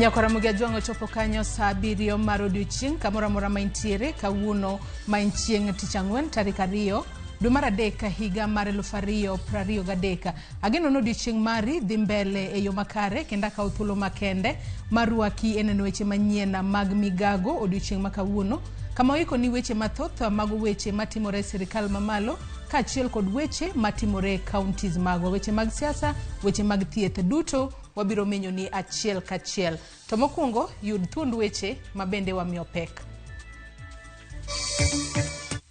Nyakwar Ramogi Ajwang' ochopo kanyo saa 7 mar odiochieng' kamoro amora ma intiere kawuono ma en chieng' tich ang'wen tarik 2 dwe mar 3 higa mar 2023. Ageno ni odiochieng' mari dhi mbele e yo makare kendo akawo thuolo makende mar rwaki e neno weche manyien mag migago odiochieng' ma kawuono kama oikoni weche mathoth mago weche matimore e sirikal mamalo kaachiel kod weche matimore e counties magwa, weche mag siasa, weche mag thieth duto wabiro menyoni achiel kachiel. To mokwongo yud thuond weche ma bende wamiyo pek.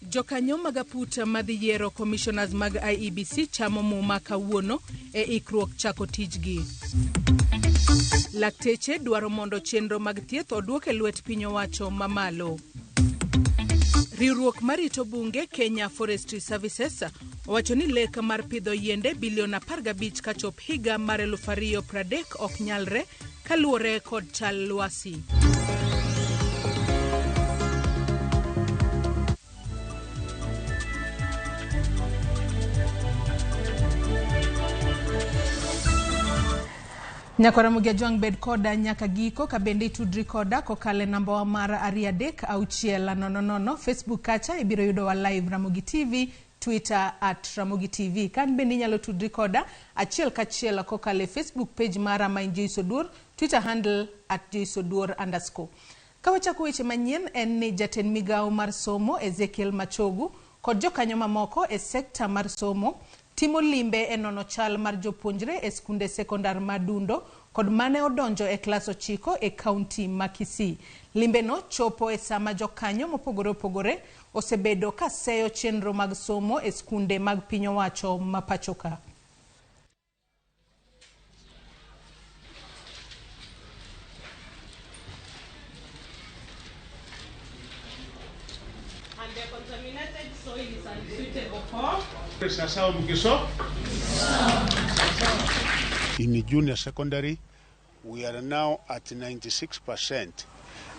Jokanyo mag aput madhi yiero commissioners mag IEBC chamo muma kawuono e ikruok chako tijgi. Lakteche dwaro mondo chenro mag thieth oduok e lwet piny owacho mamalo. Riwruok marito bunge Kenya Forestry Services owacho ni lek mar pidho yiende bilion 15 kachop higa mar 2030 ok nyalre kaluwore kod chal lwasi. Nyakwar Ramogi Ajwang' bed koda nyaka giko ka bende itudri koda kokalo e nambawa mar 23600 Facebook kacha ibiro yudowa live Ramogi TV, Twitter at Ramogi TV. Kan bende inyalo tudri koda achiel kachiel kokalo e Facebook page mara ma en Joyce Oduor, Twitter handle at Joyce Oduor underscore. Ka wachako weche manyien en ni jatend migawo mar somo Ezekiel Machogu kod jokanyo mamoko e sekta mar somo timo limbe e nono chal mar jopuonjre e skunde sekondar ma Dundo kod mane odonjo e klas 9 e kaunti ma Kisii. Limbeno chopo e sama jokanyo mopogore opogore osebedo ka seyo chenro mag somo e skunde mag piny owacho ma pachoka. And the contaminated soil is unsuitable for Sasa mkiso In junior secondary, we are now at 96%.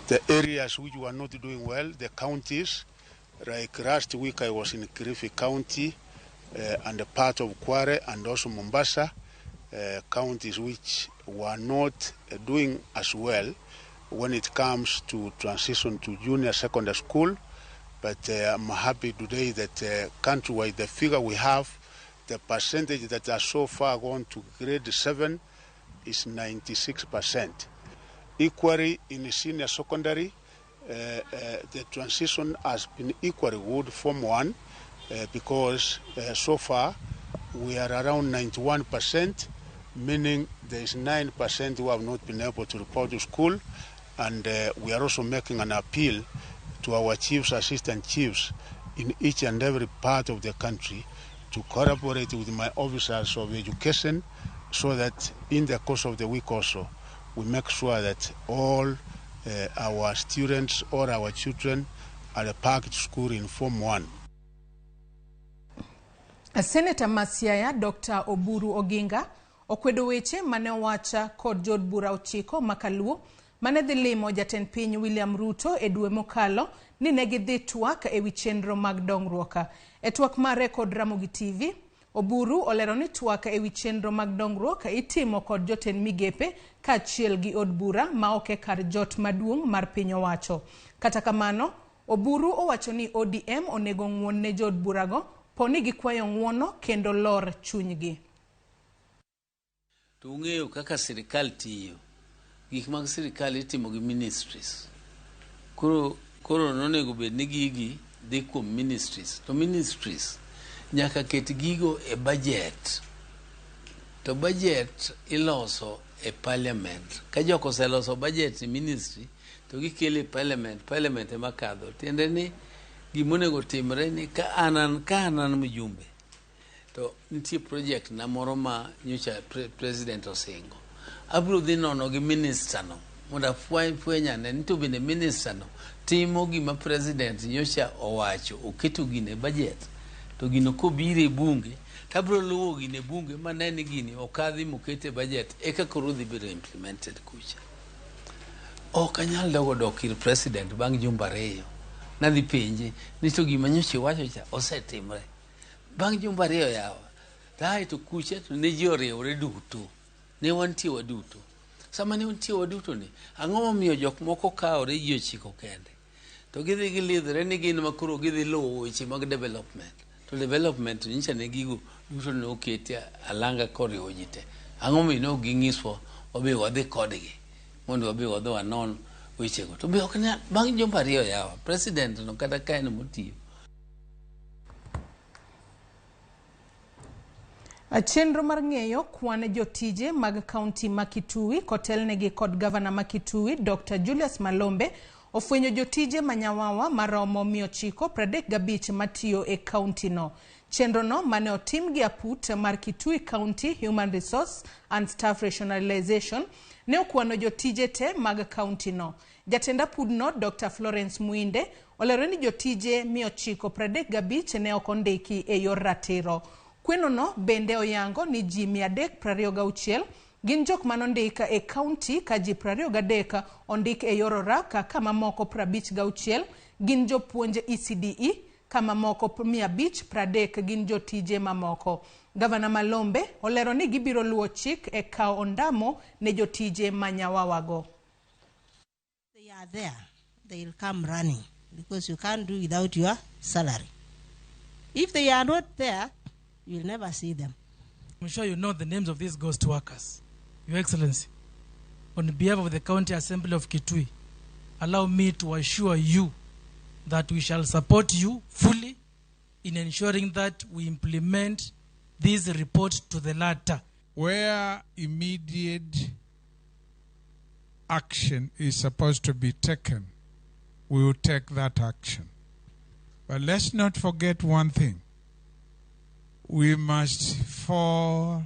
The areas which were not doing well, the counties, like last week I was in Kilifi County and a part of Kware and also Mombasa, counties which were not doing as well when it comes to transition to junior secondary school. But I'm happy today that countrywide, the figure we have, the percentage that are so far gone to grade 7 is 96%. Equally in senior secondary, the transition has been equally good Form 1 because so far we are around 91%, meaning there is 9% who have not been able to report to school. And we are also making an appeal to our chiefs, assistant chiefs in each and every part of the country to collaborate with my officers of education so that in the course of the week also we make sure that all our students or our children are back to school in Form 1. Senator ma Siaya Dr. Oburu Oginga okwedo weche mane owach kod jood bura 9 ma Kaluo mane dhi limo jatend piny William Ruto e dwe mokalo ni ne gidhi twak ewi chenro mag dongruok. E twak mare kod Ramogi TV, Oburu olero ni twak ewi chenro mag dongruok itimo kod jotend migepe kaachiel gi od bura ma ok e kar jot maduong' mar piny owacho. Kata kamano, Oburu owacho ni ODM onego ng'uon ne jood burago po ni gikwayo ng'uono kendo lor chunygi. To ung'eyo kaka sirikal tiyo. Gik mag sirikal itimo gi ministries. Koro nonego bed ni gigi dhi kuom ministries. To ministries nyaka ket gigo e budget. To budget iloso e parliament. Ka jok oseloso budget e ministry, to gikele e parliament, parliament ema kadho. Tiende ni gimonego timre ni ka an an mjumbe, to nitie project na moro ma nyocha president osingo. Abiro dhi nono gi minister no mondo afweny ane ni to bende minister no timo gima president nyocha owacho, oketo gino e budget. To gino kobiro e bunge, to abiro luwo gino e bunge mane ni gini okadhi mokete e budget, eka koro dhi bedo implemented kucha. Ok anyal dogo dok ir president bang' jumbe 2. Nadhi penje ni to gima nyocha iwacho cha osetimre. Bang' jumbe 2 yawa, to ae to kucha to ne ji oriwore duto. Ne wantie waduto. Sama ne untie waduto ni, ang'o momiyo jok moko kawore ji ochiko kende? To gidhi gilidhre ni gin ma koro gidhi luwo weche mag development. To development nyicha ne gigo duto ne oketi alanga koriwo ji te. Ang'o momiyo ne ok ging'iswa wabe wadhi kodgi mondo wabe wadhi wanon wechego. To be ok nyal, bang' jumbe ariyo yawa, president no kata ka en motiyo. Chenro mar ng'eyo kwan jotije mag kaunti ma Kitui kotelnegi kod gavana ma Kitui Dr. Julius Malombe ofwenyo jotije manyawawa maromo 935 matiyo e kaunti no. Chenro no mane otim gi aput mar Kitui County Human Resource and Staff Rationalization ne okwano jotije te mag kaunti no. Jatend apudno Dr. Florence Muinde olero ni jotije 935 ne ok ondiki e yor ratiro. Kweno no bende oyango ni ji 326 gin jok manondik e kaunti ka ji 23 ondik e yor oraka ka mamoko 56 gin jopuonj ECDE ka mamoko 530 gin jotije mamoko. Gavana Malombe olero ni gibiro luwo chik e kawo ondamo ne jotije manyawawago. They are there. They will come running because you can't do without your salary. If they are not there, you will never see them. I'm sure you know the names of these ghost workers. Your Excellency, on behalf of the County Assembly of Kitui, allow me to assure you that we shall support you fully in ensuring that we implement this report to the latter. Where immediate action is supposed to be taken, we will take that action. But let's not forget one thing. We must follow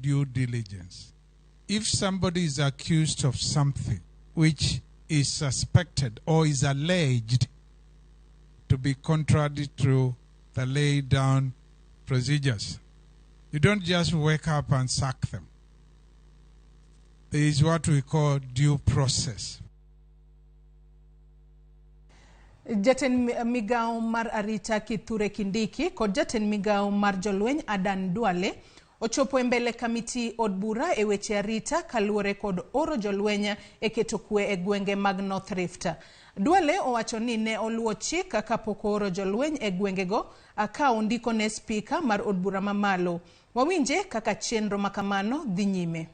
due diligence. If somebody is accused of something which is suspected or is alleged to be contrary to the laid down procedures, you don't just wake up and sack them. There is what we call due process. Jatend migao mar arita Kithure Kindiki kod jatend migao mar jolweny Adan Duale ochopo e mbele kamiti od bura e weche arita kaluwore kod oro jolweny e keto kwe e gwenge mag North Rift. Duale owacho ni ne oluwo chik kapok ooro jolweny e gwengego ka ondiko ne spika mar od bura mamalo. Wawinje kaka chenro makamano dhi nyime.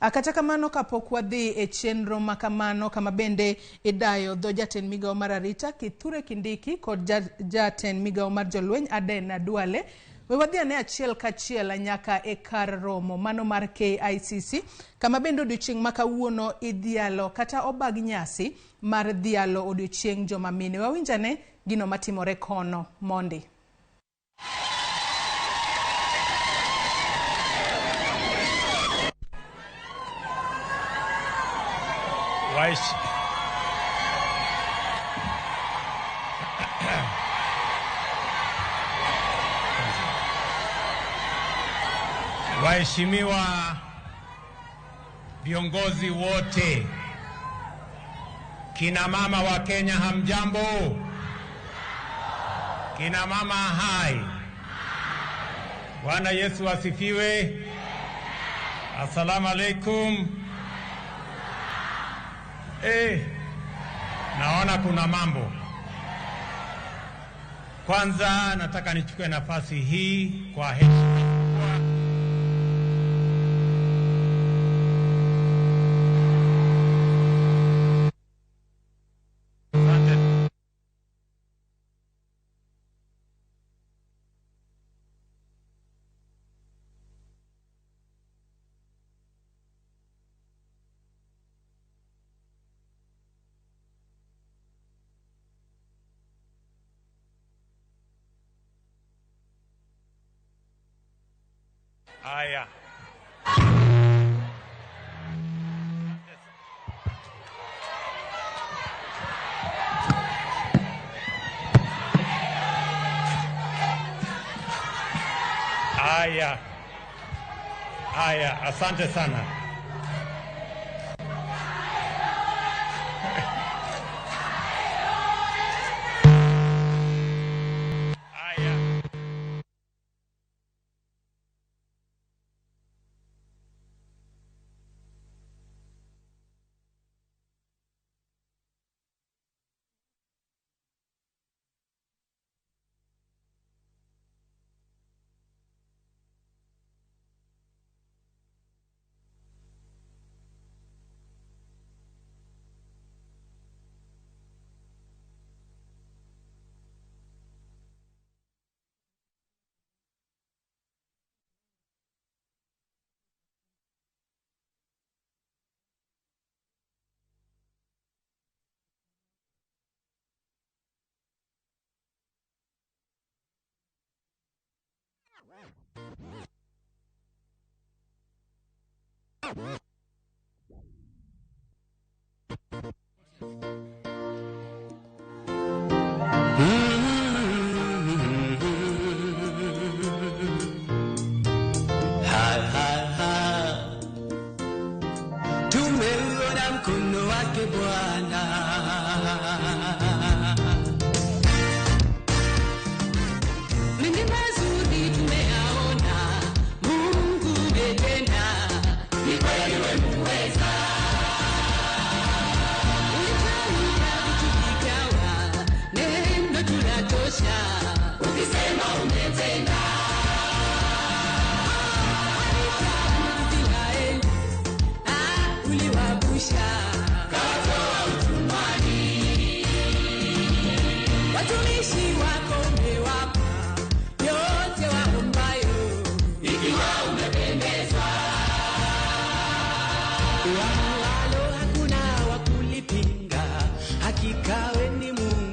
Kata kamano kapok wadhi e chenro makamano kama bende idayo dho jatend migao mar arita Kithure Kindiki kod jatend migao mar jolweny Aden Duale, we wadhi ane achiel kachiel nyaka e kar romo mano mar KICC kama bende odiochieng' ma kawuono idhialo kata obag nyasi mar dhialo odiochieng' joma mine. Wawinj ane gino matimore kono mondi. Waheshimiwa viongozi wote, kina mama wa Kenya hamjambo? Kina mama hai. Bwana Yesu asifiwe. Assalamu alaikum. Naona kuna mambo. Kwanza nataka nichukue nafasi hii kwa heshima kubwa Asante. Haya. Haya. Haya, asante sana. Haya. Ha, ha, ha. Tumeuona mkono wake Bwana. Mengi mazuri tumeyaona, Mungu umetenda, ni kweli wewe muweza. Ulitamka vitu vikawa, neno tunatosha, ukisema umetenda. Israeli, uliwavusha, kawatoa utumwani. Watumishi wako umewapa yote waombayo, ikiwa umependezwa. Walo hakuna wa kulipinga, hakika we ni Mungu.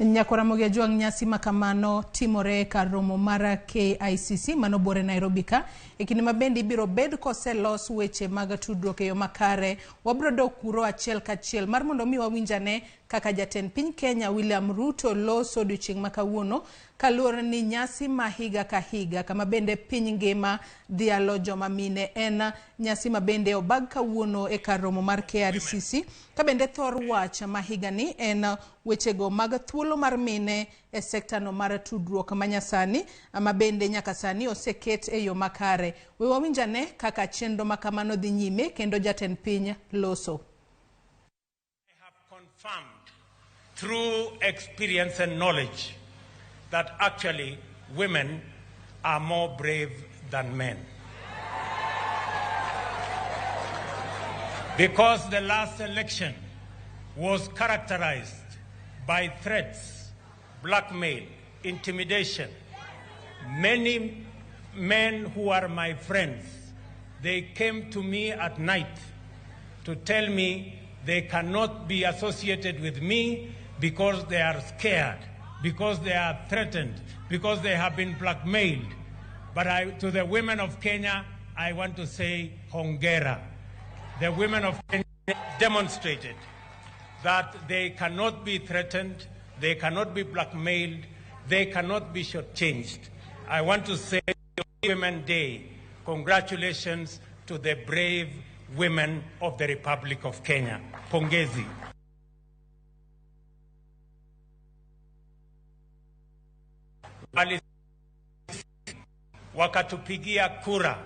Nyakwaramogi Ajwang' nyasi ma kamano timore e kar romo mar KICC manobore Nairobi ka. E kinde ma bende ibiro bed koselos weche mag tudruok e yo makare, wabiro dok kuro achiel kachiel mar mondo mi wawinj ane kaka jatend piny Kenya William Ruto loso odiochieng' ma kawuono kaluwore ni nyasi ma higa ka higa kama bende piny ngima dhialo joma mine en nyasi ma bende obag kawuono e kar romo mar KRCC ka bende thor wach ma higani en wechego mag thuolo mar mine e sektano mar tudruok manyasani ma bende nyaka sani oseket e yo makare. We wawinj ane kaka chenro ma kamano dhi nyime kendo jatend piny loso. Confirmed through experience and knowledge that actually women are more brave than men. Because the last election was characterized by threats, blackmail, intimidation. Many men who are my friends, they came to me at night to tell me they cannot be associated with me because they are scared, because they are threatened, because they have been blackmailed. But to the women of Kenya, I want to say hongera. The women of Kenya demonstrated that they cannot be threatened, they cannot be blackmailed, they cannot be shortchanged. I want to say Women's Day, congratulations to the brave women of the Republic of Kenya. Pongezi. Wakatupigia kura.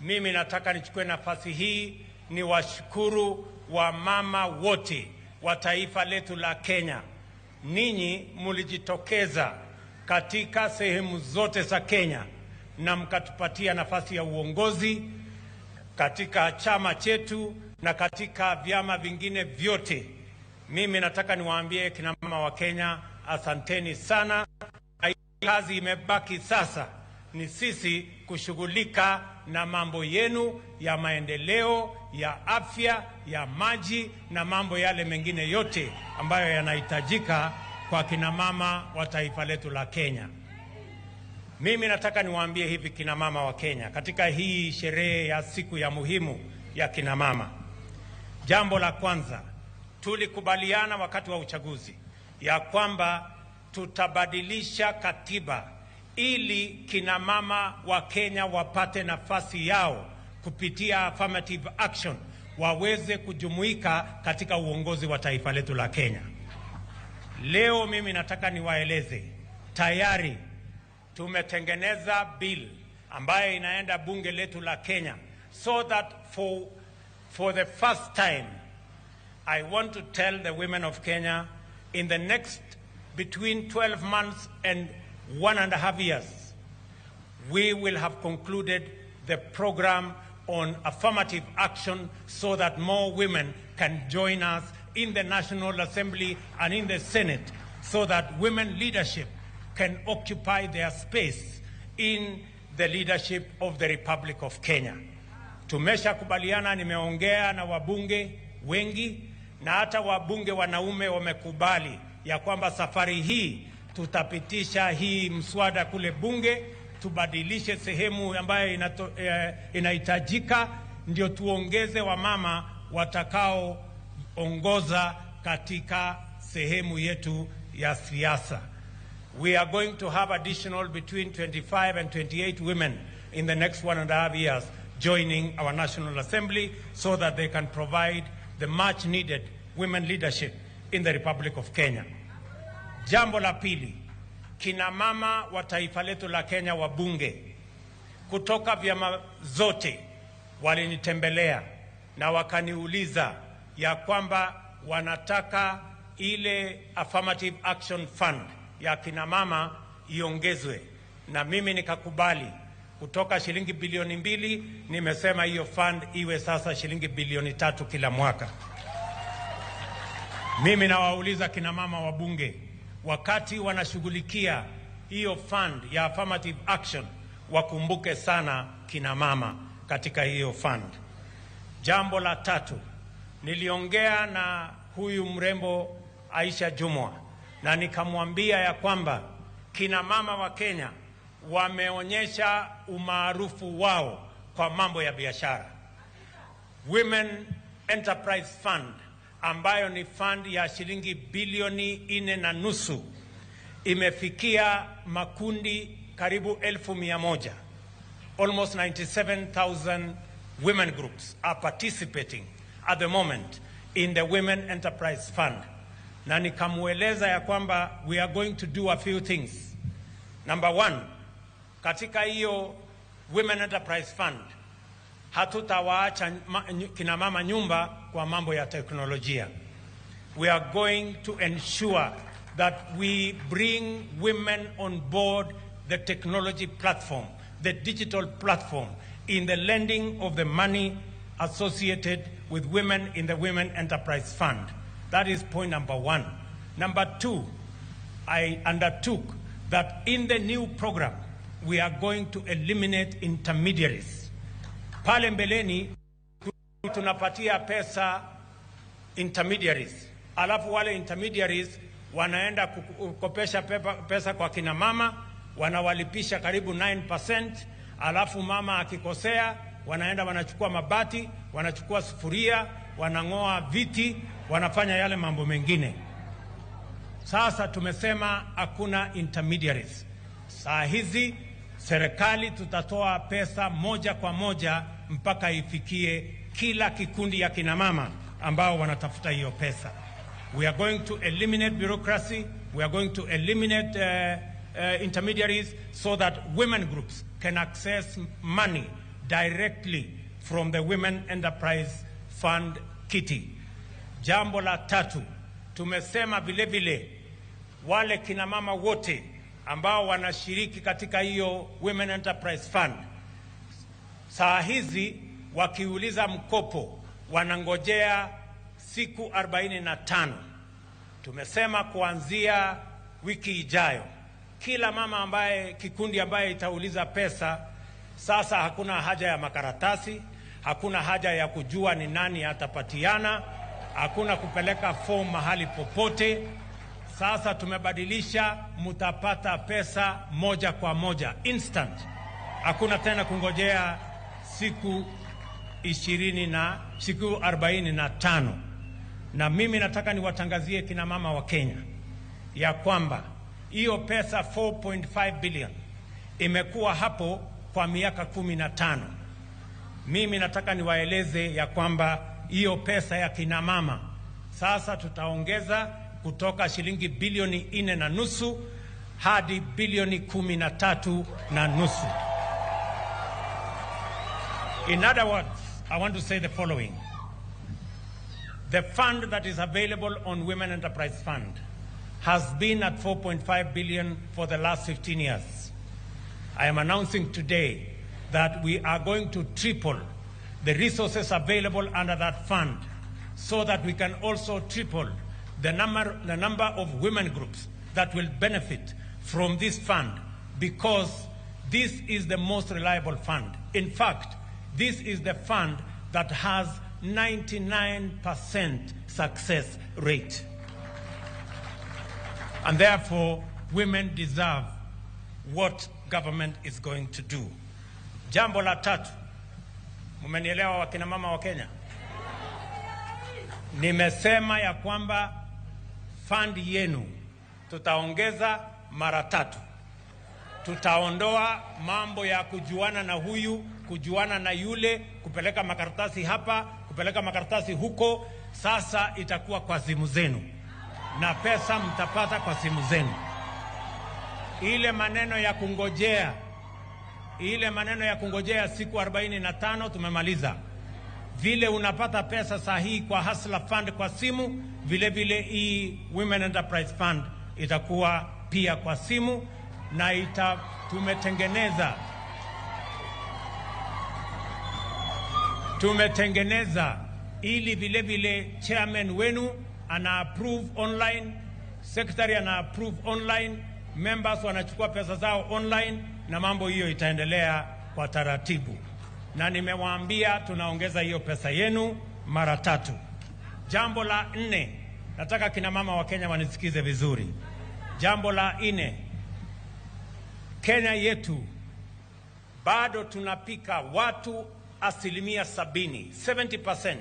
Mimi nataka nichukue nafasi hii ni washukuru wamama wote wa taifa letu la Kenya. Ninyi mulijitokeza katika sehemu zote za Kenya na mkatupatia nafasi ya uongozi katika chama chetu na katika vyama vingine vyote. Mimi nataka niwaambie kina mama wa Kenya, asanteni sana. Kazi imebaki sasa ni sisi kushughulika na mambo yenu ya maendeleo, ya afya, ya maji na mambo yale mengine yote ambayo yanahitajika kwa kina mama wa taifa letu la Kenya. Mimi nataka niwaambie hivi kina mama wa Kenya, katika hii sherehe ya siku ya muhimu ya kina mama. Jambo la kwanza, tulikubaliana wakati wa uchaguzi ya kwamba tutabadilisha katiba ili kina mama wa Kenya wapate nafasi yao kupitia affirmative action, waweze kujumuika katika uongozi wa taifa letu la Kenya. Leo mimi nataka niwaeleze, tayari tumetengeneza bill ambayo inaenda bunge letu la Kenya, so that for the first time I want to tell the women of Kenya, in the next between 12 months and 1.5 years, we will have concluded the program on affirmative action so that more women can join us in the National Assembly and in the Senate, so that women leadership can occupy their space in the leadership of the Republic of Kenya. Tumeshakubaliana, nimeongea na wabunge wengi na hata wabunge wanaume wamekubali ya kwamba safari hii tutapitisha hii mswada kule bunge, tubadilishe sehemu ambayo inahitajika, ndio tuongeze wamama watakaoongoza katika sehemu yetu ya siasa. We are going to have additional between 25 and 28 women in the next 1.5 years joining our National Assembly so that they can provide the much needed women leadership in the Republic of Kenya. Jambo la pili, kina mama wa taifa letu la Kenya wabunge kutoka vyama zote walinitembelea na wakaniuliza ya kwamba wanataka ile Affirmative Action Fund ya kina mama iongezwe, na mimi nikakubali kutoka shilingi bilioni 2, nimesema hiyo fund iwe sasa shilingi bilioni 3 kila mwaka. Mimi nawauliza kina mama wabunge, wakati wanashughulikia hiyo fund ya affirmative action, wakumbuke sana kina mama katika hiyo fund. Jambo la tatu, niliongea na huyu mrembo Aisha Jumwa na nikamwambia ya kwamba kina mama wa Kenya wameonyesha umaarufu wao kwa mambo ya biashara. Women Enterprise Fund ambayo ni fund ya shilingi bilioni 4.5 imefikia makundi karibu 100,000. Almost 97,000 women groups are participating at the moment in the Women Enterprise Fund. Na nikamueleza ya kwamba we are going to do a few things. Number one, katika hiyo Women Enterprise Fund hatutawaacha kina mama nyumba kwa mambo ya teknolojia. We are going to ensure that we bring women on board the technology platform, the digital platform, in the lending of the money associated with women in the Women Enterprise Fund. That is point number one. Number two, I undertook that in the new program, we are going to eliminate intermediaries. Pale mbeleni tunapatia pesa intermediaries, alafu wale intermediaries wanaenda kukopesha pesa kwa kina mama, wanawalipisha karibu 9%, alafu mama akikosea wanaenda wanachukua mabati, wanachukua sufuria, wanang'oa viti, wanafanya yale mambo mengine. Sasa tumesema hakuna intermediaries. Saa hizi serikali tutatoa pesa moja kwa moja mpaka ifikie kila kikundi ya kina mama ambao wanatafuta hiyo pesa. We are going to eliminate bureaucracy. We are going to eliminate intermediaries so that women groups can access money directly from the Women Enterprise Fund kitty. Jambo la tatu, tumesema vile vile wale kina mama wote ambao wanashiriki katika hiyo Women Enterprise Fund, saa hizi wakiuliza mkopo wanangojea siku 45. Tumesema kuanzia wiki ijayo kila mama ambaye, kikundi ambaye itauliza pesa, sasa hakuna haja ya makaratasi, hakuna haja ya kujua ni nani atapatiana, hakuna kupeleka fomu mahali popote. Sasa tumebadilisha, mutapata pesa moja kwa moja, instant. Hakuna tena kungojea siku 20 na siku 45. Na mimi nataka niwatangazie kina mama wa Kenya ya kwamba hiyo pesa 4.5 billion imekuwa hapo kwa miaka 15. Mimi nataka niwaeleze ya kwamba hiyo pesa ya kina mama sasa tutaongeza kutoka shilingi bilioni 4.5 hadi bilioni 13.5. In other words, I want to say the following. The fund that is available on Women Enterprise Fund has been at 4.5 billion for the last 15 years. I am announcing today that we are going to triple the resources available under that fund so that we can also triple the number of women groups that will benefit from this fund, because this is the most reliable fund. In fact, this is the fund that has 99% success rate. And therefore, women deserve what government is going to do. Jambo la tatu, mumenielewa wakina mama wa Kenya? Nimesema ya kwamba fund yenu tutaongeza mara tatu. Tutaondoa mambo ya kujuana na huyu, kujuana na yule, kupeleka makaratasi hapa, kupeleka makaratasi huko. Sasa itakuwa kwa simu zenu, na pesa mtapata kwa simu zenu. Ile maneno ya kungojea, ile maneno ya kungojea siku 45 tumemaliza. Vile unapata pesa sahihi kwa Hustler Fund kwa simu, vile vile hii Women Enterprise Fund itakuwa pia kwa simu, na tumetengeneza ili vile vile chairman wenu ana approve online, secretary ana approve online, members wanachukua pesa zao online, na mambo hiyo itaendelea kwa taratibu. Na nimewaambia tunaongeza hiyo pesa yenu mara tatu. Jambo la nne, nataka kina mama wa Kenya wanisikize vizuri. Jambo la nne, Kenya yetu bado tunapika watu 70%, 70%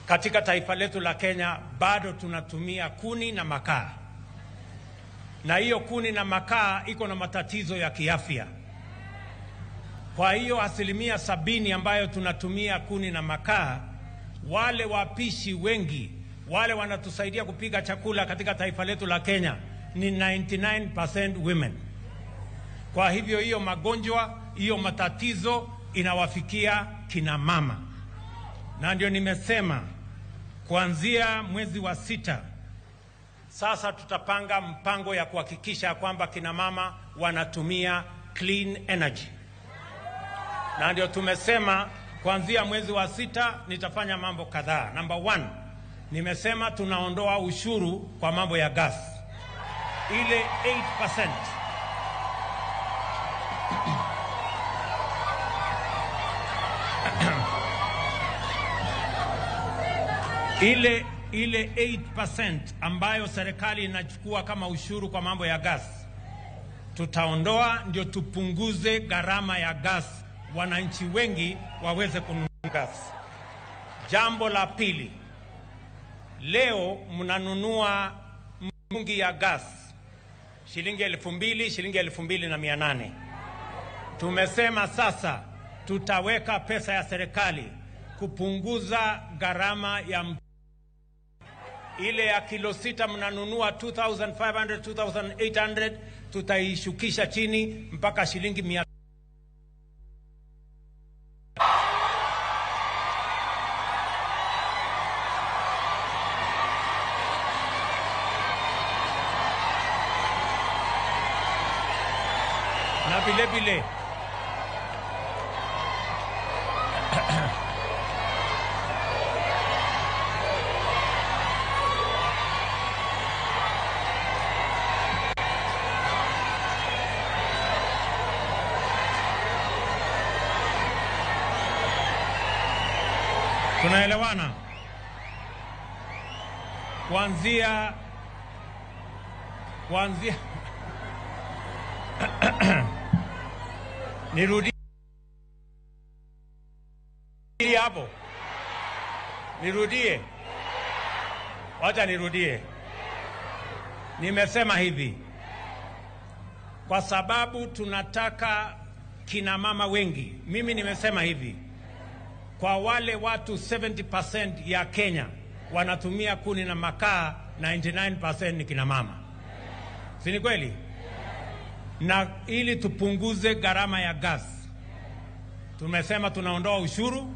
katika taifa letu la Kenya bado tunatumia kuni na makaa. Na hiyo kuni na makaa iko na matatizo ya kiafya. Kwa hiyo 70% ambayo tunatumia kuni na makaa, wale wapishi wengi, wale wanatusaidia kupika chakula katika taifa letu la Kenya ni 99% women. Kwa hivyo hiyo magonjwa, hiyo matatizo inawafikia kina mama. Na ndio nimesema Kuanzia mwezi wa 6 sasa tutapanga mpango ya kuhakikisha kwamba kina mama wanatumia clean energy. Na ndio tumesema kuanzia mwezi wa 6 nitafanya mambo kadhaa. Number 1, nimesema tunaondoa ushuru kwa mambo ya gas. Ile 8%. Ile 8% ambayo serikali inachukua kama ushuru kwa mambo ya gas tutaondoa, ndio tupunguze gharama ya gas, wananchi wengi waweze kununua gas. Jambo la pili, leo mnanunua mtungi ya gas shilingi 2000, shilingi 2800. Tumesema sasa tutaweka pesa ya serikali kupunguza gharama ya ile ya kilo 6 mnanunua 2500, 2800, tutaishukisha chini mpaka shilingi 100. Na vile vile tunaelewana? Kuanzia nirudie hapo, nirudie, wacha nirudie. Nimesema hivi kwa sababu tunataka kina mama wengi. Mimi nimesema hivi, kwa wale watu 70% ya Kenya wanatumia kuni na makaa, 99% ni kina mama. Si ni kweli? Na ili tupunguze gharama ya gas, tumesema tunaondoa ushuru.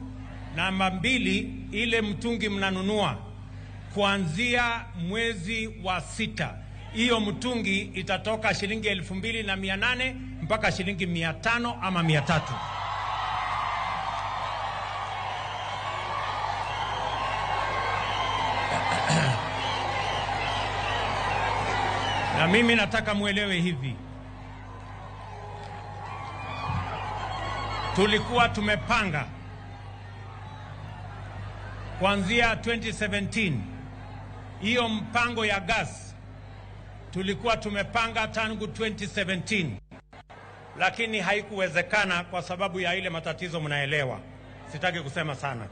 Namba 2, ile mtungi mnanunua kuanzia mwezi wa 6, hiyo mtungi itatoka shilingi 2800 mpaka shilingi 500 ama 300. Na mimi nataka muelewe hivi, tulikuwa tumepanga kuanzia 2017 hiyo mpango ya gas tulikuwa tumepanga tangu 2017, lakini haikuwezekana kwa sababu ya ile matatizo mnaelewa. Sitaki kusema sana.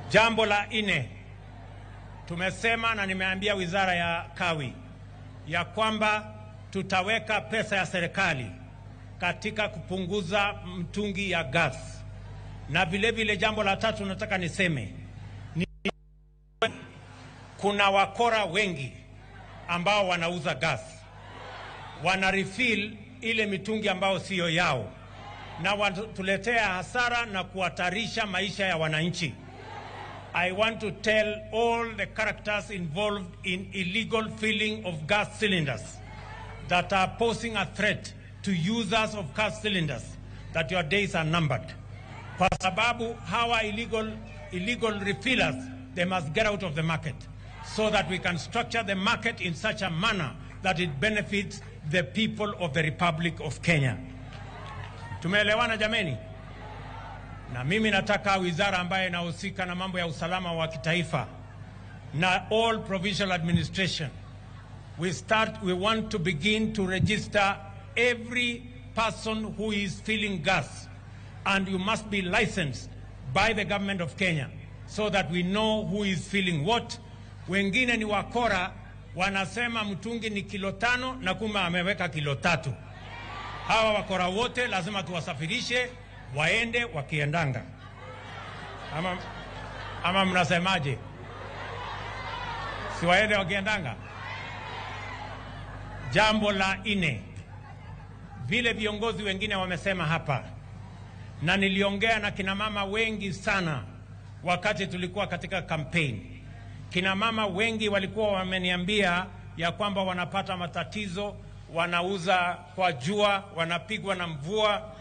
Jambo la 4, tumesema na nimeambia wizara ya Kawi ya kwamba tutaweka pesa ya serikali katika kupunguza mtungi ya gas. Na vile vile jambo la 3 nataka niseme ni kuna wakora wengi ambao wanauza gas, wana refill ile mitungi ambao sio yao, na wanatuletea hasara na kuhatarisha maisha ya wananchi. I want to tell all the characters involved in illegal filling of gas cylinders that are posing a threat to users of gas cylinders that your days are numbered. Kwa sababu hawa illegal refillers, they must get out of the market so that we can structure the market in such a manner that it benefits the people of the Republic of Kenya. Tumeelewana jameni? Na mimi nataka wizara ambayo inahusika na mambo ya usalama wa kitaifa na all provincial administration, we want to begin to register every person who is filling gas, and you must be licensed by the government of Kenya so that we know who is filling what. Wengine ni wakora, wanasema mtungi ni kilo 5 na kumbe ameweka kilo 3. Hawa wakora wote lazima tuwasafirishe waende wakiendanga. Ama mnasemaje? Si waende wakiendanga? Jambo la 4, vile viongozi wengine wamesema hapa, na niliongea na kina mama wengi sana wakati tulikuwa katika campaign, kina mama wengi walikuwa wameniambia ya kwamba wanapata matatizo, wanauza kwa jua, wanapigwa na mvua,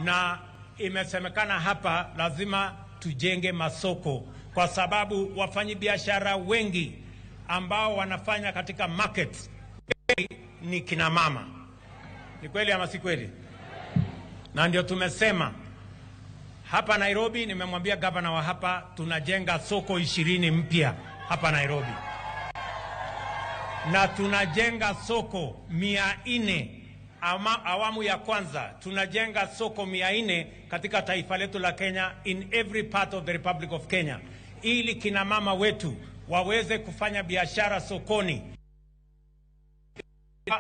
na imesemekana hapa lazima tujenge masoko, kwa sababu wafanyabiashara wengi ambao wanafanya katika markets ni kina mama. Ni kweli ama si kweli? Na ndio tumesema hapa Nairobi, nimemwambia gavana wa hapa, tunajenga soko 20 mpya hapa Nairobi, na tunajenga soko 400 ama awamu ya kwanza tunajenga soko 400 katika taifa letu la Kenya, in every part of the Republic of Kenya, ili kina mama wetu waweze kufanya biashara sokoni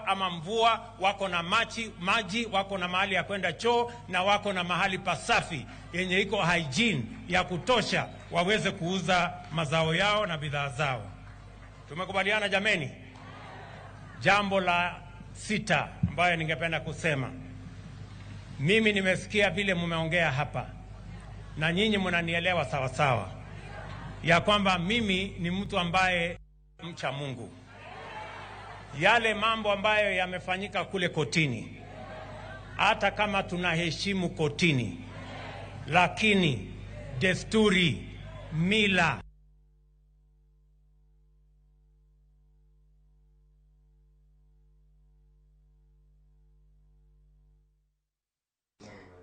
ama mvua, wako na maji, wako na mahali ya kwenda choo, na wako na mahali pasafi yenye iko hygiene ya kutosha, waweze kuuza mazao yao na bidhaa zao. Tumekubaliana jameni? Jambo la sita ambayo ningependa kusema, mimi nimesikia vile mmeongea hapa na nyinyi mnanielewa sawa sawa, ya kwamba mimi ni mtu ambaye mcha Mungu. Yale mambo ambayo yamefanyika kule kotini, hata kama tunaheshimu kotini, lakini desturi, mila,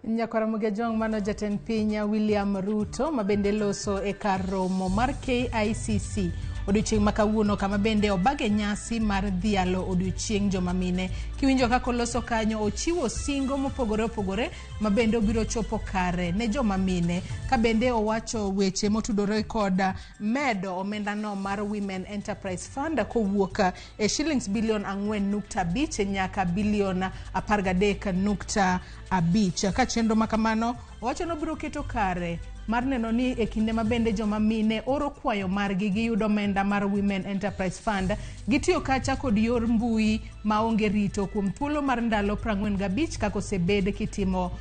Nyakwara Mugejong mano jatend piny William Ruto mabende loso e kar romo mar KICC odiochieng' ma kawuono, kama bende obage nyasi mar dhialo odiochieng' joma mine. Kiwinjo kaka oloso kanyo, ochiwo singo mopogore opogore ma bende obiro chopo kare ne joma mine, ka bende owacho weche motudore kod medo omendano mar Women Enterprise Fund kowuok e shillings bilion 4.5 nyaka bilion 13.5. Ka chenro makamano owacho nobiro keto kare mar neno ni e kinde ma bende joma mine oro kwayo margi giyudo omenda mar Women Enterprise Fund, gitiyo kacha kod yor mbui maonge rito kuom thuolo mar ndalo 45 kaka osebed kitimo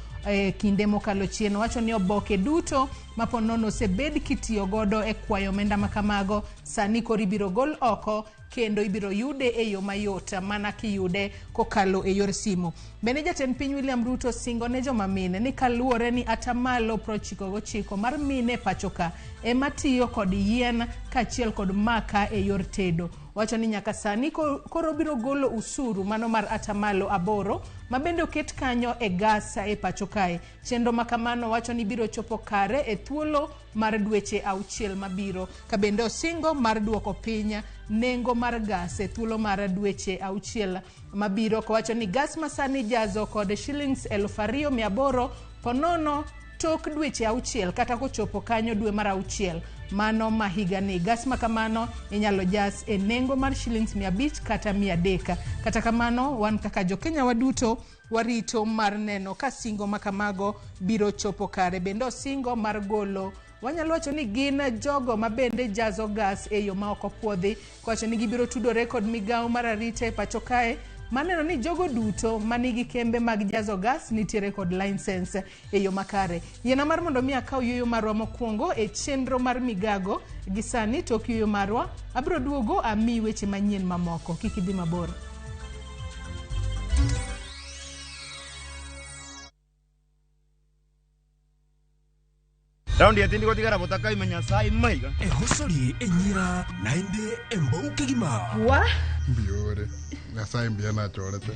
kinde mokalo chien. Owacho ni oboke duto maponono osebed kitiyo godo e kwayo omenda makamago sani koro ibiro gol oko kendo ibiro yude e yo mayot mana kiyude kokalo e yor simu. Bende jatend piny William Ruto singo ne joma mine ni kaluwore ni atamalo 99 mar mine pachoka ema tiyo kod yien kaachiel kod maka e yor tedo. Wacho ni nyaka sani koro biro golo usuru mano mar atamalo 8 ma bende oket kanyo e gas e pacho kae. Chenro makamano wacho ni biro chopo kare e thuolo mar dweche 6 mabiro, ka bende osingo mar duoko piny nengo mar gas e thuolo mar dweche 6 mabiro, kowacho ni gas masani jazo kod shillings 2800 ponono tok dweche 6 kata kochopo kanyo dwe mar 6 mano ma higani. Gas makamano inyalo jas e nengo mar shillings 500 kata 300. Kata kamano wan kaka jokenya waduto warito mar neno ka singo makamago biro chopo kare. Bende osingo mar golo, wanyalo wacho ni gin jogo ma bende jazo gas e yo ma ok opuodhi, kowacho ni gibiro tudore kod migawo mar arita e pacho kae maneno ni jogo duto manigi kembe mag jazo gas nitiere kod license e yo makare. Yiena mar mondo mi akaw yueyo marwa mokwongo e chenro mar migago gi sani. Tok yueyo marwa abiro duogo ami weche manyien mamoko, kik idhi mabor. Raundi ya tindi gotigara botaka imenya sai maiga. Ehosori enyira naende embouke gima. Wa? Mbiore. Nyasaye mbia na chorete.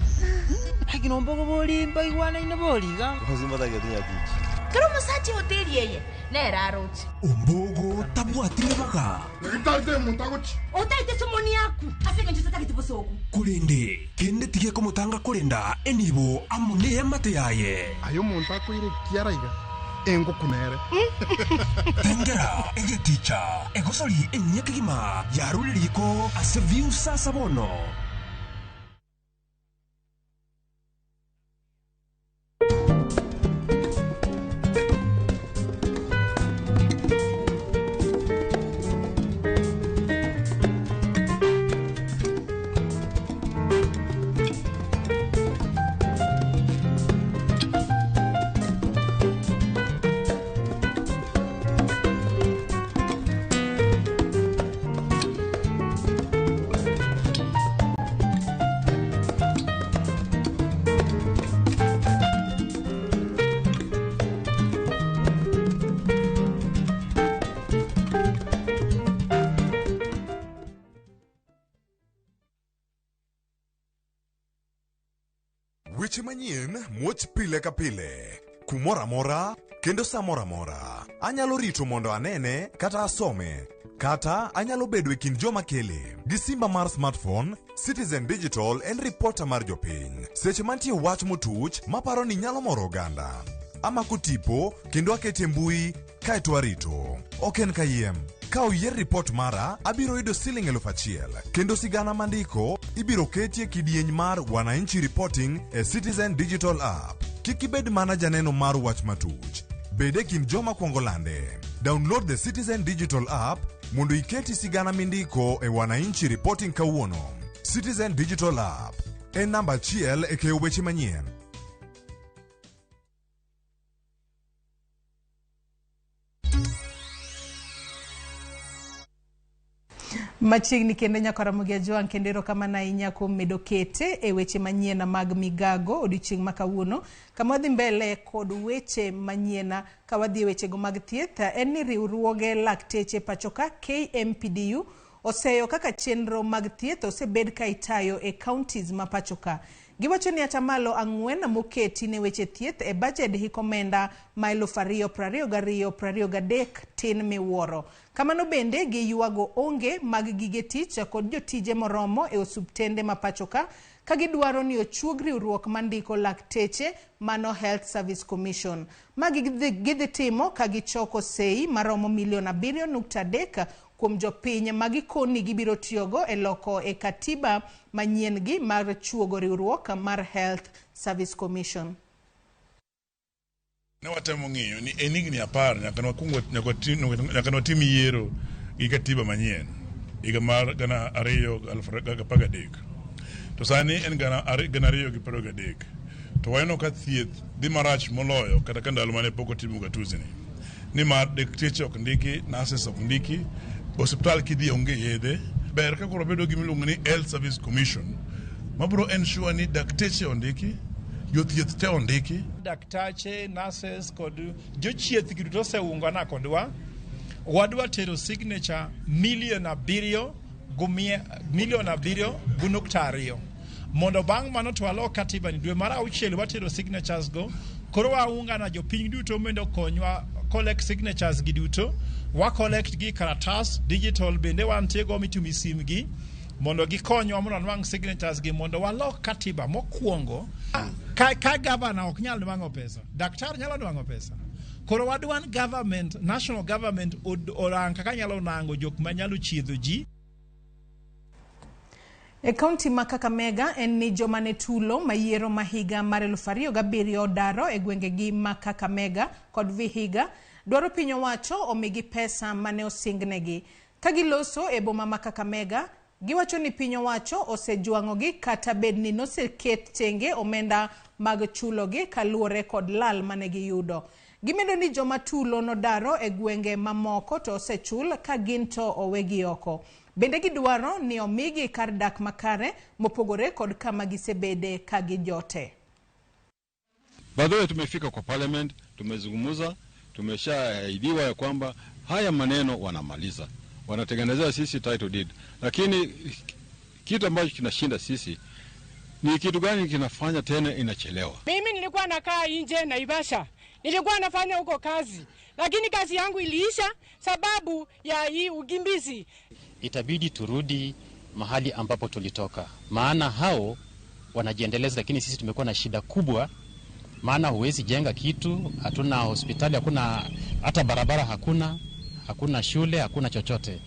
Hagino mbogo boli mbaigwana ine boliga. Hozimba daga tinya tichi. Karo musachi hoteli yeye. Nera arochi. Ombogo tabwatire baka. Ngitate muntagochi. Otaite somoni yaku. Aseka njusa takiti bosoku. Kulende kende tige komutanga kulenda enibo amune yamate yaye. Ayo muntako ire kiaraiga. Engo kunere. Tengera egeticha egosori enyekigima yaruririko ase viusa sabono. Weche manyien muoch pile ka pile, kumoro amora kendo sa moro amora. Anyalo rito mondo anene kata asome, kata anyalo bedo e kind joma kele. Gi simba mar smartphone, Citizen Digital en ripota mar jopiny. Seche mantie wach motuch maparo ni nyalo moro oganda. Amako tipo kendo akete mbui kaeto arito. Ok en kayiem. Ka oyier ripot mara, abiro yudo siling 1000 kendo sigana mandiko ibiro ketie kidieny mar Wananchi Reporting e Citizen Digital App. Kik ibed mana janeno mar wach matuch. Bed e kind joma kwongo lande. Download the Citizen Digital App mondo iketi sigana mindiko e Wananchi Reporting kawuono. Citizen Digital App en namba achiel e keyo weche manyien. Machiegni kendo nyaka Ramogi Ajwang' kendo erokamano ahinya kuom medo kete e weche manyien mag migago odiochieng' ma kawuono. Kama wadhi mbele kod weche manyien ka wadhi e wechego mag thieth en ni riwruoge lakteche pachoka KMPDU oseyo kaka chenro mag thieth osebed ka itayo e counties ma pachoka. Giwacho ni atamalo 4 moketi ne weche thieth e bajed hik omenda ma 2022-2023 tin miwuoro. Kamano bende giywago onge mag gige tich kod jotije moromo e osuptende ma pachoka ka gidwaro ni ochuog riwruok mandiko lakteche mano Health Service Commission. Ma gidhi timo ka gichoko sei maromo milion 7.3 kuom jopiny ma gikoni gibiro tiyogo e loko e katiba manyien gi mar chuogo riwruok mar Health Service Commission. Ne watemo ng'iyo ni en higni 10 nyaka nwatim yiero gi katiba manyien higa mar 2013. To sani en 2023. To waneno ka thieth dhi marach moloyo kata ka ndalo mane pok otim ugatuzi ni. Nimar dakteche ok ndiki, nurses ok ndiki, osiptal kidhi onge yedhe. Ber ka koro bedo gima iluongo ni Health Service Commission mabiro ensure ni dakteche ondiki, jothieth te ondiki. Daktache, nurses kod jochieth gi duto oseungana kodwa. Wadwa tero signature milion abiriyo gi nukta ariyo. Mondo bang' mano to walok katiba ni dwe mar auchiel watero signatures go. Koro waungana jopiny duto mondo okonywa collect signatures gi duto. Wa collect gi karatas digital bende wantie go mitimo e sim gi mondo gikonywa mondo wanwang' signatures gi mondo walok katiba mokwongo. Ka governor ok nyal nwang'o pesa, daktar nyalo nwang'o pesa. Koro wadwan government, national government orang kaka nyalo nango jok manyalo chiedho ji. E kaunti ma Kakamega en ni joma ne tulo mayiero ma higa mar 2007 odaro e gwengegi ma Kakamega kod Vihiga dwaro piny owacho omigi pesa mane osingnegi. Ka giloso e boma ma Kakamega, giwacho ni piny owacho osejwang'ogi kata bed ni noseket tenge omenda mag chulogi kaluwore kod lal mane giyudo. Gimedo ni joma tulo nodaro e gwenge mamoko to osechul ka gin to owegi oko. Bende gidwaro ni omigi kar dak makare mopogore kod kama gisebede ka gijote. By the way, tumefika kwa parliament, tumezungumza, tumeshaahidiwa ya kwamba haya maneno wanamaliza. Wanatengenezea sisi title deed. Lakini kitu ambacho kinashinda sisi ni kitu gani kinafanya tena inachelewa? Mimi nilikuwa nakaa nje Naivasha. Nilikuwa nafanya huko kazi. Lakini kazi yangu iliisha sababu ya hii ukimbizi. Itabidi turudi mahali ambapo tulitoka. Maana hao wanajiendeleza, lakini sisi tumekuwa na shida kubwa. Maana huwezi jenga kitu, hatuna hospitali, hakuna hata barabara, hakuna, hakuna shule, hakuna chochote.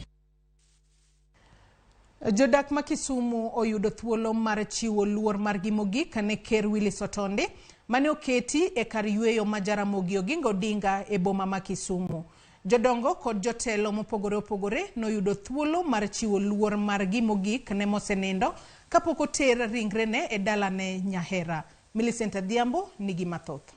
Jodak ma Kisumu oyudo thuolo mar chiwo luor margi mogik ne Ker Willis Otondi mane oketi e kar yweyo ma Jaramogi Oginga Odinga e boma ma Kisumu. Jodongo kod jotelo mopogore opogore noyudo thuolo mar chiwo luor margi mogik ne mosenindo kapok oter ringrene e dalane Nyahera. Millicent Adhiambo nigi mathoth.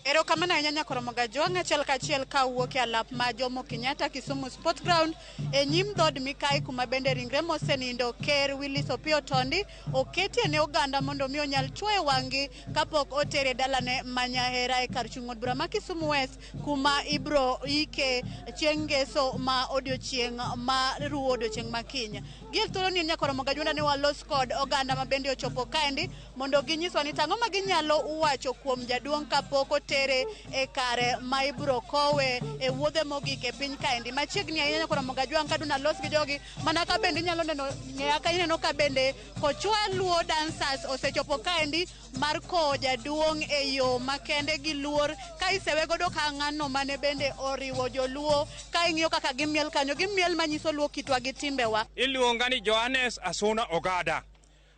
Erokamano ahinya Nyakoromo Gajwang' achiel kachiel ka wuok e alap ma Jomo Kenyatta Kisumu Sports Ground e nyim dhood Mikai kuma bende ringre mosenindo Ker Willis Opiyo Otondi oketie ne oganda mondo mi onyal chwoyo wang'gi kapok otere dalane ma Nyahera e kar chung' od bura ma Kisumu West kuma ibro ike chieng' ngeso ma odiochieng' ma ruwo odiochieng' ma kiny. Gi e thuolo ni Nyakoromo Gajwang' ne walos kod oganda ma bende ochopo kaendi mondo ginyiswa ni tang'o ma ginyalo wacho kuom jaduong' kapok otere e kare ma ibro kowe e wuodhe mogik e piny kaendi. Machiegni ahinya Nyakoromo Gajwang' kaduna los gi jogi mana ka bende inyalo neno ng'eya ka ineno ka bende Kochwa Luo Dancers osechopo kaendi mar kowo jaduong' e yo makende gi luor ka isewe godo ka ng'ano mane bende oriwo joluo ka ing'iyo kaka gimiel kanyo gimiel manyiso luo kitwa gi timbewa. Iluonga ni Johannes Asuna Ogada.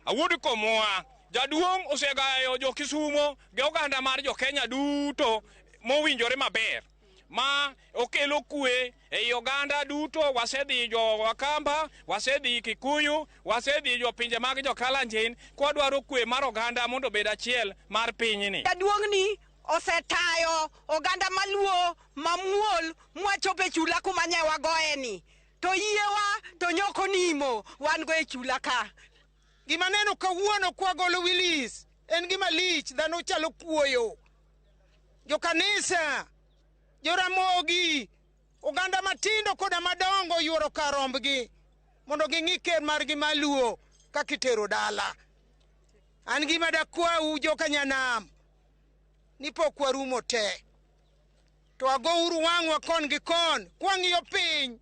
Awuod Komoa, jaduong' osegayo jo Kisumo gi oganda mar jo Kenya duto mowinjore maber. Ma okelo kwe ei oganda duto, wasedhi jo Wakamba, wasedhi Kikuyu, wasedhi jo pinje mag jo Kalenjin, kwadwaro kwe mar oganda mondo obed achiel mar pinyni. Jaduong'ni osetayo oganda maluo mamuol mwachopo e chula kuma ne wagoyeni. To yiewa to nyoko nimo wan go e chula ka. Gima neno kawuono kwagolo Willis en gima lich, dhano chalo kuoyo. Jokanisa, joramogi, oganda matindo koda madongo yuoro kar rombgi mondo ging'i ker margi maluo kaka itero dala. An gima dakwau joka nyanam ni pok warumo te. To agouru wang'wa kon gi kon kwang'iyo piny.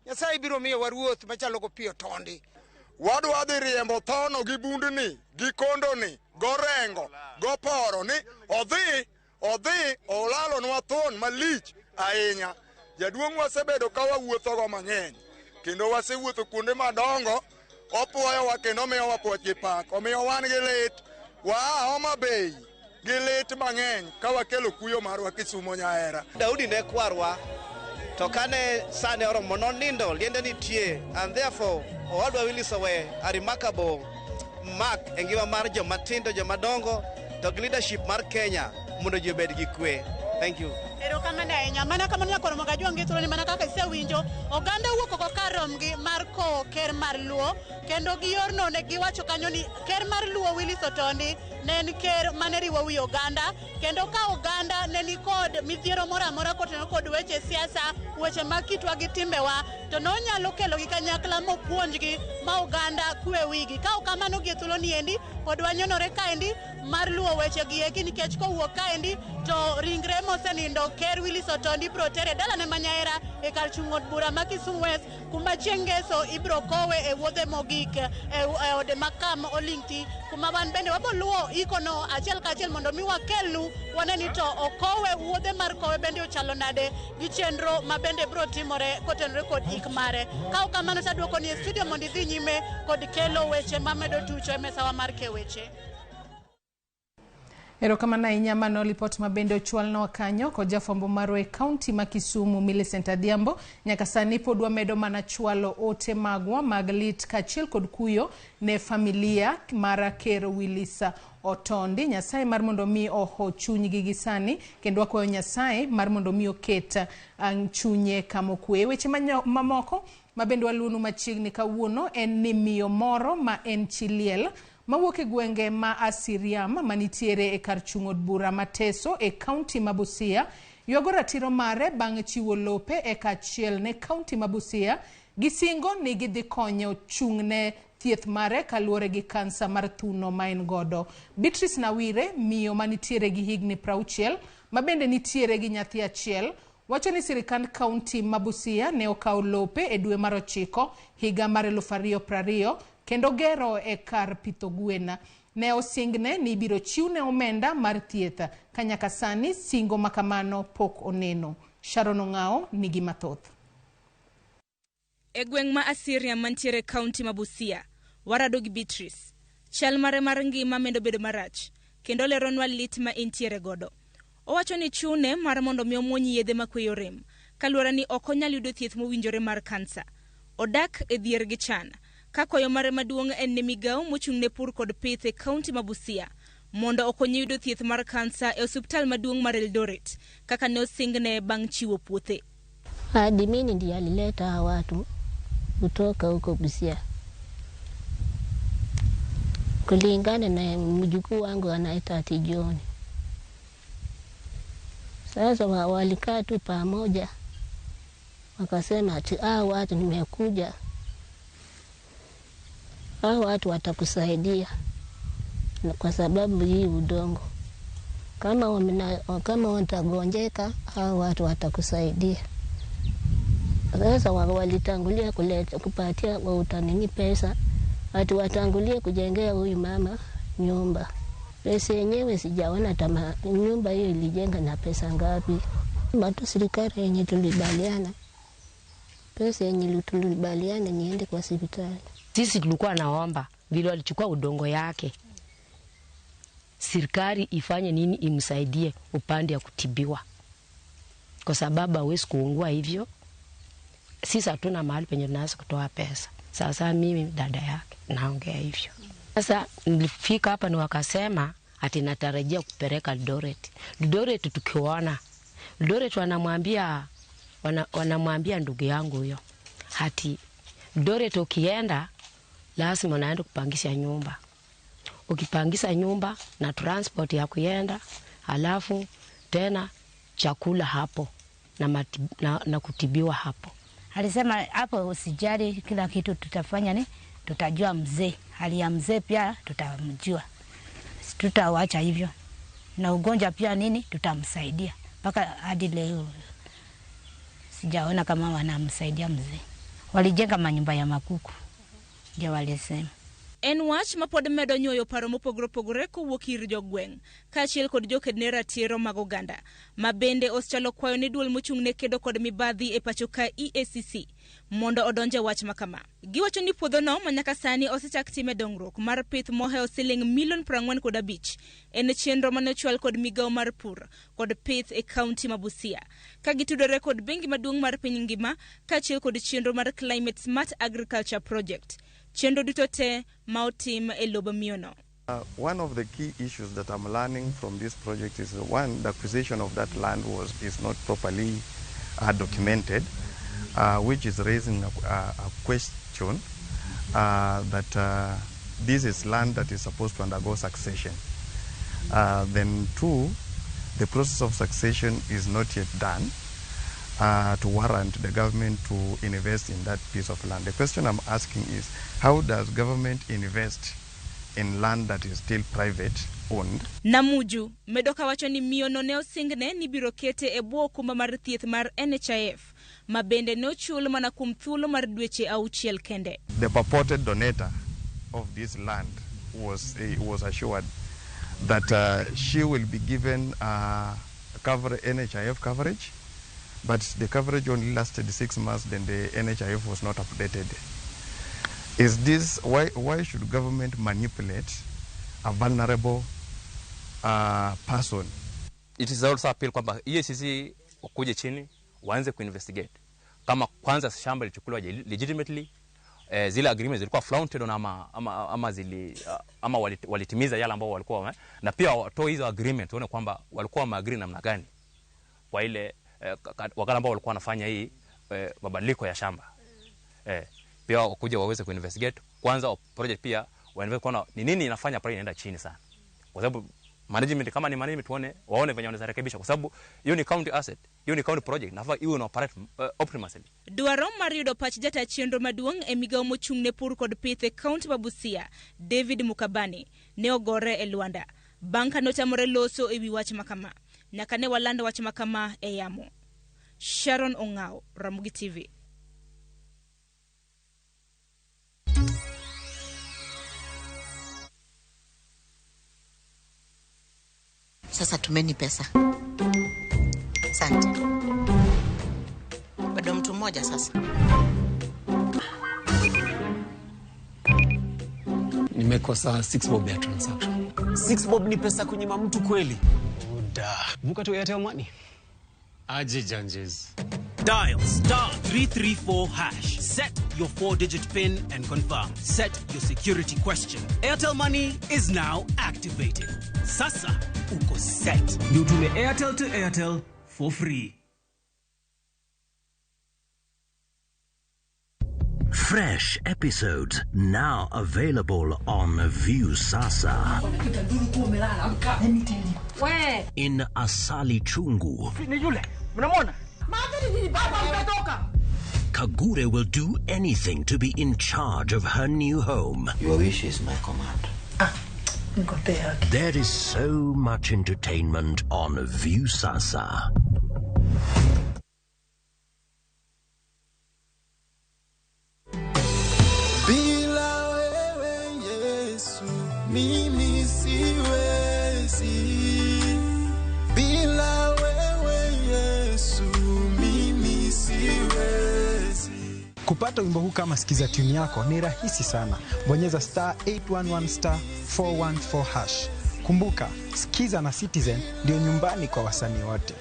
Nyasaye biro miyowa ruoth machalo go Opiyo Otondi. Wadwa dhi riembo thono gi bundni, gi kondoni, gorengo, goporo ni odhi olalonwa thon malich ahinya. Jaduong' wasebedo ka wawuothogo mang'eny kendo wasewuotho kuonde madongo, opuoyowa kendo omiyowa puoch gi pak. Omiyo wan gi lit, waa Homa Bay gi lit mang'eny ka wakelo kuyo marwa Kisumo Nyahera. Daudi ne kwarwa to kane sane oromo nonindo liende nitie, and therefore owadwa Willis owe a remarkable mark e ngima mar joma tindo, joma dongo to gi leadership mar Kenya mondo ji obed gi kwe. Thank you. Erokamano ahinya. Mana kamano Nyakoromo Gajwang' gi thuoloni mana kaka isewinjo, oganda owuok oko kar romgi mar kowo ker mar Luo kendo gi yorno ne giwacho kanyo ni ker mar Luo Willis Otondi ne en ker mane riwo wi oganda kendo ka oganda ne ni kod midhiero moro amora kotenore kod weche siasa, weche mag kitwa gi timbewa, to nonyalo kelogi kanyakla mopuonjgi ma oganda kwe wigi. Ka ok kamano gi e thuoloni endi pod wanyonore kaendi mar luwo weche gi eki nikech kowuok kaendi to ringre mosenindo ker Willis Otondi ibiro tere dalane ma Nyahera e kar chung' od bura ma Kisumu West kuma chieng' ngeso ibiro kowe e wuodhe mogik e ode ma kam oling' thi kuma wan bende wabo luwo ikono achiel kachiel mondo mi wakelnu wane ni to okowe wuodhe mar kowe bende ochalo nade gi chenro ma bende biro timore kotenore kod ik mare. Ka ok kamano to aduoko ni e studio mondo idhi nyime kod kelo weche mamedo tucho e mesawa mar keweche. Erokamano ahinya mano lipot ma bende ochwalnwa kanyo kod jafwambo marwa e kaunti ma Kisumu Millicent Adhiambo. Nyaka sani pod wamedo mana chwalo ote magwa mag lit kaachiel kod kuyo ne familia mar Ker Willis Otondi. Nyasaye mar mondo mi oho chunygi gi sani kendo wakwayo Nyasaye mar mondo mi oket chunye kama okwe. Weche mamoko ma bende waluonu machiegni kawuono en ni miyo moro ma en chi liel mawuok e gwenge ma Asiriam manitiere e kar chung' od bura ma Teso e kaunti ma Busia ywago ratiro mare bang' chiwo lope eka achiel ne kaunti ma Busia gi singo ni gidhi konyo chung' ne thieth mare kaluwore gi kansa mar thuno ma en godo. Beatrice Nawire, miyo manitiere gi higni 60 ma bende nitiere gi nyathi achiel, wacho ni sirikand kaunti ma Busia ne okawo lope e dwe mar 9 higa mar 2020 kendo gero e kar pitho gwen. Ne osingne ni ibiro chiwne omenda mar thieth ka nyaka sani singo makamano pok oneno. Sharon Ong'ao nigi mathoth. E gweng' ma Asiria mantiere kaunti ma Busia, warado gi Beatrice. Chal mare mar ngima medo bedo marach, kendo leronwa lit ma entiere godo. Owacho ni chune mar mondo mi omuony yedhe makweyo rem, kaluwore ni ok onyal yudo thieth mowinjore mar kansa. Odak e dhier gi chan. Ka kwayo mare maduong' en ne migawo mochung' ne pur kod pith e kaunti ma Busia, mondo okonye yudo thieth mar kansa e osiptal maduong' mar Eldoret kaka ne osingne bang' chiwo puothe. Adimini ndiye alileta hawa watu kutoka huko Busia. Kulingana na mjukuu wangu anaitwa ati John. Sasa walikaa tu pamoja, wakasema ati hao watu nimekuja, hao watu watakusaidia kwa sababu hii udongo, kama watagonjeka hao watu watakusaidia. Sasa walitangulia kuleta kupatia utanini pesa, ati watangulie kujengea huyu mama nyumba. Pesa yenyewe sijaona tama nyumba hiyo ilijenga na pesa ngapi. Bado serikali yenye tulibaliana, pesa yenye tulibaliana niende kwa hospitali. Sisi tulikuwa naomba vile walichukua udongo yake, serikali ifanye nini imsaidie upande ya kutibiwa, kwa sababu hawezi kuungua hivyo. Sisi hatuna mahali penye tunaweza kutoa pesa. Sasa mimi dada yake naongea hivyo. Sasa nilifika hapa ni wakasema ati natarajia kupeleka Eldoret. Eldoret tukiona Eldoret wanamwambia ndugu yangu huyo ati Eldoret ukienda lazima unaenda kupangisha nyumba. Ukipangisha nyumba na transport ya kuenda, halafu tena chakula hapo na kutibiwa hapo. Alisema hapo usijali, kila kitu tutafanya ni tutajua mzee, hali ya mzee pia tutamjua, tutaacha hivyo, na ugonjwa pia nini tutamsaidia. Mpaka hadi leo sijaona kama wanamsaidia mzee. Walijenga manyumba ya makuku ndio walisema. En wach ma pod medo nyuoyo paro mopogore opogore kowuok ir jogweng' kaachiel kod joked ne ratiro mag oganda ma bende osechalo kwayo ne duol mochung' ne kedo kod mibadhi e pacho ka EACC mondo odonje wach ma kama. Giwacho ni puodhono ma nyaka sani osechak time dongruok mar pith mohewo siling milion 45 en chenro mane ochwal kod migawo mar pur kod pith e kaunti ma Busia ka gitudore kod bengi maduong' mar piny ngima kaachiel kod chenro mar Climate Smart Agriculture Project. Chenro duto te ma otim e lob miyono. One of the key issues that I'm learning from this project is, one, the acquisition of that land is not properly documented, which is raising a question that this is land that is supposed to undergo succession. Then two, the process of succession is not yet done to warrant the government to invest in that piece of land. The question I'm asking is, how does government invest in land that is still private owned? Namuju medo kawacho ni miyono ne osingne ni biro kete e bwo okumba mar thieth mar NHIF ma bende ne ochul mana kuom thuolo mar dweche 6 kende. The purported donator of this land was assured that she will be given NHIF coverage, but the coverage only lasted 6 months, then the NHIF was not updated. Is this, why should government manipulate a vulnerable person? It is also appeal kwamba EACC wakuje chini waanze kuinvestigate kama kwanza shamba lilichukuliwa legitimately, zile agreements zilikuwa flaunted on ama walitimiza yale ambao walikuwa, na pia watoe hizo agreement tuone kwamba walikuwa wameagree namna gani kwa ile wakati ambao walikuwa wanafanya hii mabadiliko ya shamba. Pia wakuja waweze kuinvestigate kwanza project, pia wainvestigate kuona ni nini inafanya project inaenda chini sana, kwa sababu management, kama ni management, waone venye wanaweza rekebisha, kwa sababu hiyo ni county asset, hiyo ni county project, nafaa iwe na operate optimally. Dwaro mar yudo pach jata chenro maduong' e migawo mochung' ne pur kod pith e kaunti ma Busia, David Mukabani, ne ogore e Luanda bang' ka notamore loso ewi wach makama. Nyaka ne walando wach makama e yamo. Sharon Ong'ao, Ramogi TV. Sasa tumeni pesa. Asante. Bado mtu mmoja sasa. Nimekosa 6 bob ya transaction. 6 bob ni pesa kunyima mtu kweli? Oda. Vuka tu Airtel Money. Aje janjes. Dial star 334 hash. Set your 4-digit PIN and confirm. Set your security question. Airtel Money is now activated. Sasa uko set. Ndio utume Airtel to Airtel for free. Fresh episodes now available on Viusasa. In Asali Chungu, Kagure will do anything to be in charge of her new home. Your wish is my command. There is so much entertainment on Viusasa. Bila wewe Yesu, mimi siwezi. Bila wewe Yesu, mimi siwezi. Kupata wimbo huu kama sikiza tune yako ni rahisi sana. Bonyeza star 811 star 414 hash. Kumbuka, sikiza na Citizen ndio nyumbani kwa wasanii wote.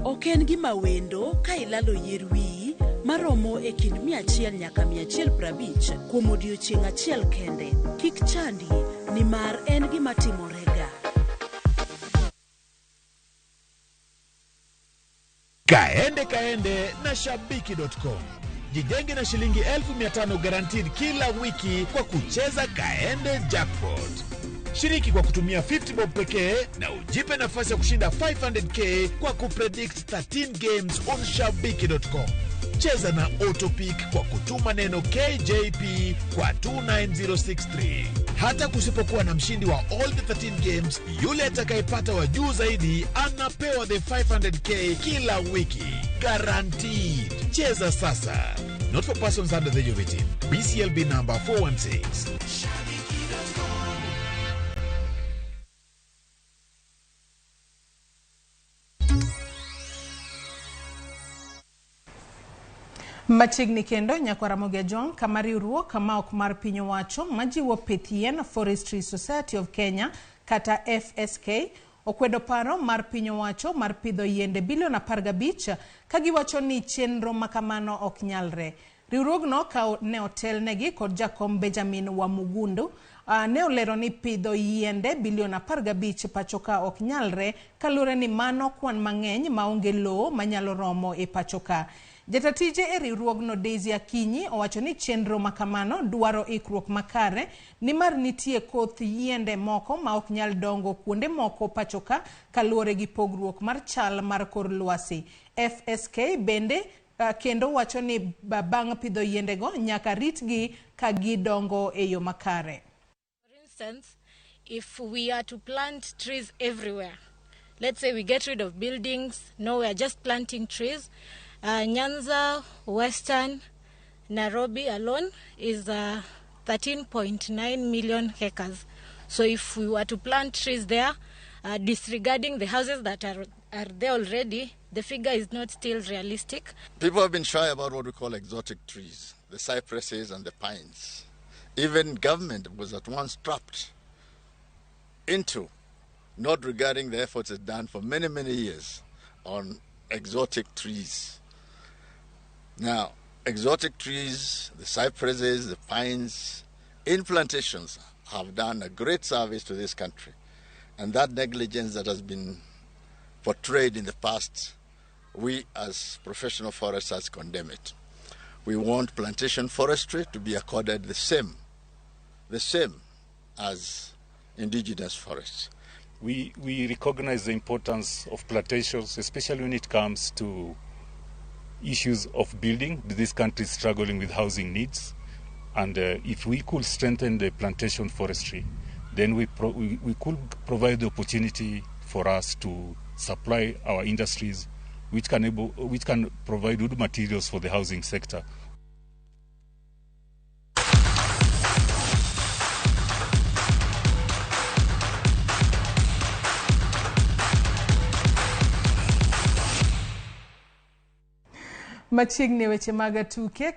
Ok en gima wendo ka ilalo yier wiyi maromo e kind 100 nyaka 150 kuom odiochieng' achiel kende. Kik chandi nimar en gima timorega. Kaende kaende na Shabiki.com. Jijenge na shilingi 1500 guaranteed kila wiki kwa kucheza Kaende Jackpot. Shiriki kwa kutumia 50 bob pekee na ujipe nafasi ya kushinda 500k kwa kupredict 13 games on Shabiki.com. Cheza na Autopick kwa kutuma neno KJP kwa 29063. Hata kusipokuwa na mshindi wa all the 13 games, yule atakayepata wa juu zaidi anapewa the 500k kila wiki. Guaranteed. Cheza sasa. Not for persons under the age of 18. BCLB number 416. Machiegni kendo nyakwa Ramogi Ajwang' kama riwruok ma ok mar piny owacho majiwo pith yien Forestry Society of Kenya kata FSK okwedo paro mar piny owacho mar pidho yiende bilion 15 ka giwacho ni chenro makamano ok nyalre. Riwruogno ka ne otelnegi kod jakom Benjamin Wamugundu ne olero ni pidho yiende bilion 15 pachoka ok nyalre kaluwore ni mano kwan mang'eny maonge lowo manyalo romo e pachoka. Jatatije e riwruogno Daisy Akinyi owacho ni chenro makamano dwaro ikruok makare nimar nitie koth yiende moko ma ok nyal dongo kuonde moko pachoka kaluwore gi pogruok mar chal mar kor lwasi. FSK bende kendo wacho ni bang' pidho yiendego nyaka ritgi ka gidongo e yo makare. For instance, if we are to plant trees everywhere, let's say we get rid of buildings, no, we are just planting trees. Nyanza, Western, Nairobi alone is 13.9 million hectares. So if we were to plant trees there, disregarding the houses that are there already, the figure is not still realistic. People have been shy about what we call exotic trees, the cypresses and the pines. Even government was at once trapped into not regarding the efforts it done for many, many years on exotic trees. Now, exotic trees, the cypresses, the pines, in plantations have done a great service to this country. And that negligence that has been portrayed in the past, we as professional foresters condemn it. We want plantation forestry to be accorded the same as indigenous forests. We recognize the importance of plantations, especially when it comes to issues of building. This country is struggling with housing needs, and if we could strengthen the plantation forestry, then we could provide the opportunity for us to supply our industries, which can provide good materials for the housing sector. Machiegni weche mag tuke.